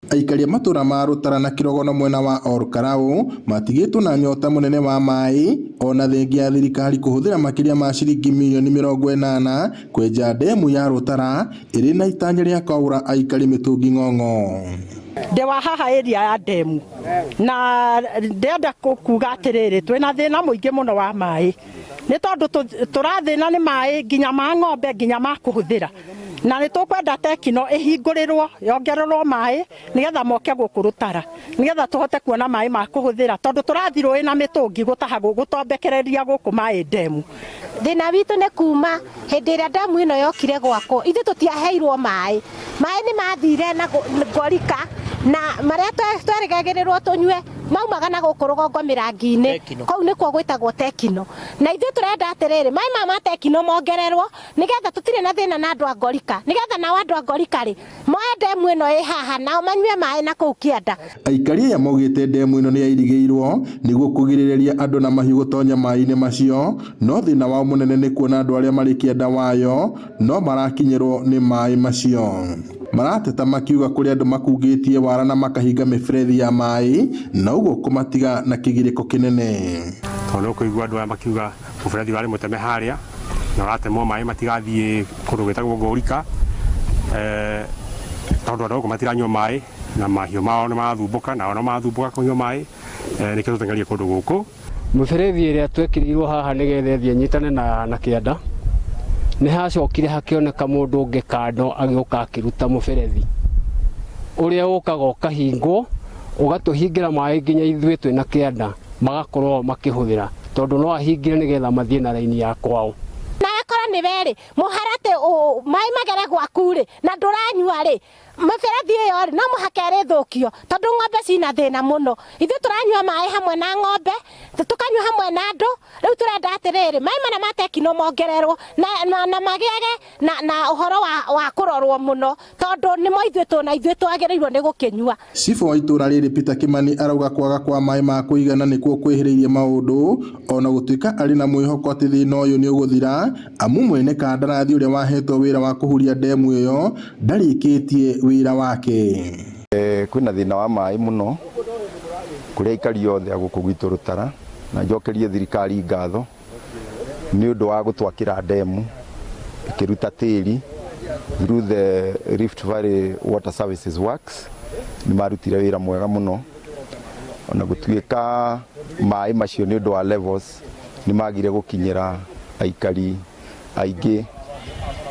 Aikari a matũra ma Rũtara na Kĩrogono mwena wa Ol Kalou matigĩtwo na nyota mũnene wa maĩ ona thengia ya thirikari kũhũthĩra makĩria ma ciringi mirioni 80 kwenja ndemu ya Rũtara ĩrĩ na itanya rĩa kwaũra aikari mĩtũngi ng'ong'o. Ndĩ wa haha area ya ndemu na ndĩrenda kuga atĩrĩrĩ, twĩna thĩna mũingĩ mũno wa maĩ, nĩ tondũ tũrathĩna nĩ maĩ nginya ma ng'ombe, nginya ma kũhũthĩra, na nĩ tũkwenda Techno ĩhingũrĩrwo, yongererwo maĩ nĩgetha moke gũkũ Rũtara, nĩgetha tũhote kuona maĩ ma kũhũthĩra, tondũ tũrathiĩ rũĩ na mĩtũngi gũtaha gũtombekereria gũkũ maĩ ndemu. Thĩna witũ nĩ kuma hĩndĩ ĩrĩa ndemu ĩno yokire gwakwo, ithuĩ tũtiaheirwo maĩ. Maĩ nĩ mathire na ngorika, na marĩa twerĩgagĩrĩrwo tũnyue maumaga na gũkũ rũgongo mĩrangi-inĩ, kũu nĩkuo gwĩtagwo Techno. Na ithuĩ tũrenda atĩrĩrĩ, maĩ maya ma Techno mongererwo, nĩgetha tũtirĩ na thĩna na andũ a ngorika, nĩgetha nao andũ a ngorika rĩ moe ndemu ĩno ĩ haha, nao manyue maĩ na kũu kĩanda. Aikari aya maugĩte ndemu ĩno nĩ yairigĩirwo nĩguo kũgirĩrĩria andũ na mahiũ gũtonya maĩ-inĩ macio, no thĩna wao mũnene nĩ kuona andũ arĩa marĩ kĩanda wayo no marakinyĩrwo nĩ maĩ macio. Marateta makiuga kũrĩ andũ makungĩtie wara na makahinga mĩberethi ya maĩ na ũguo kũmatiga na kĩgirĩko kĩnene. Tondũ nĩ ũkũigua andũ aya makiuga mũberethi warĩ mũteme harĩa na ũratemwo maĩ matigathiĩ kũndũ gwĩtagwo Ngorika, tondũ andũ gũkũ matiranyua maĩ na mahiũ mao nĩ marathumbũka, nao no marathumbũka kũnyua maĩ, nĩkĩo tũteng'erie kũndũ gũkũ. Mũberethi ĩrĩa twekĩrĩirwo haha nĩgetha ĩthiĩ ĩnyitane na kĩanda, nĩ hacokire hakĩoneka mũndũ ũngĩ kando agĩũka akĩruta mũberethi ũrĩa ũkaga ũkahingwo, ũgatũhingĩra maĩ nginya ithuĩ twĩna kĩanda magakorwo makĩhũthĩra, tondũ no ahingire nĩgetha mathiĩ na raini ya kwao. Nawe korwo nĩ we rĩ, mũharatĩ maĩ magere gwaku rĩ, na ndũranyua rĩ, mĩberethi ĩyo rĩ, no mũhaka ĩrĩthũkio, tondũ ng'ombe cina thĩna mũno. Ithuĩ tũranyua maĩ hamwe na ng'ombe, tũkanyua hamwe na andũ. Rĩu tũrenda atĩrĩrĩ, maĩ mana ma Techno mongererwo na magĩage na ũhoro wa kũrorwo mũno, tondũ nĩmo ithuĩ tũna ithuĩ twagĩrĩirwo nĩ gũkĩnyua. Cibũ wa itũra rĩrĩ Peter Kimani arauga kwaga kwa maĩ ma kũigana nĩkuo kwĩhĩrĩirie maũndũ, ona gũtuĩka arĩ na mwĩhoko atĩ thĩna ũyũ nĩ ũgũthira, amu mwene kandarathi ũrĩa wahetwo wĩra wa kũhuria ndemu ĩyo ndarĩkĩtie wĩra wake. Kwĩna thĩna wa maĩ mũno kũrĩ aikari othe a gũkũ gwitũ Rũtara, na njokerie thirikari ngatho nĩ ũndũ wa gũtwakĩra ndemu ĩkĩruta tĩri through the Rift Valley Water Services Works. Nĩ marutire wĩra mwega mũno, ona gũtuĩka maĩ macio nĩ ũndũ wa levels nĩ magire gũkinyĩra aikari aingĩ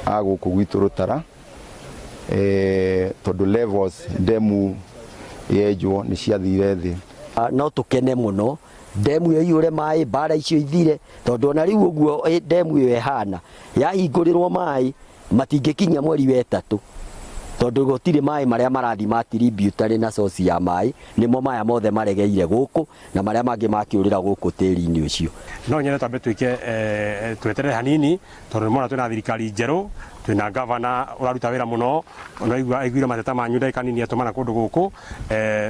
a gũkũ gwitũ Rũtara, tondũ levels ndemu yenjwo nĩ ciathire thĩ. No tũkene mũno ndemu ĩyo iyũre maĩ, mbara icio ithire, tondũ ona rĩu ũguo ndemu ĩyo ĩhana yahingũrĩrwo maĩ matingĩkinyia mweri wa 3, tondũ gũtirĩ maĩ marĩa marathiĩ ma tributary na source ya maĩ, nĩmo maya mothe maregeire gũkũ na marĩa mangĩ makĩũrĩra gũkũ tĩri-inĩ ũcio. No nyende twambe twĩke, tweterere hanini, tondũ nĩmwona twĩna thirikari njerũ, twĩna gavana ũraruta wĩra mũno, naigua aiguire mateta manyu ndagĩka nini atũmana kũndũ gũkũ,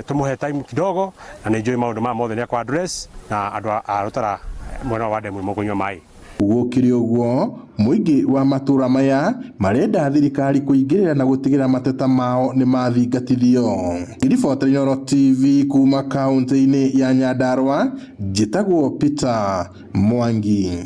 tũmũhe time kidogo, na nĩ njũĩ maũndũ maya mothe nĩ akũ address, na andũ a Rũtara mwena wa ndemu nĩ mũkũnyua maĩ. Gũkĩrĩ ũguo, mũingĩ wa matũra maya marenda thirikari kũingĩrĩra na gũtigĩrĩra mateta mao nĩ mathingatithio. Ribota Inooro TV kuma kaunti-inĩ ya Nyandarua, njĩtagwo Peter Mwangi.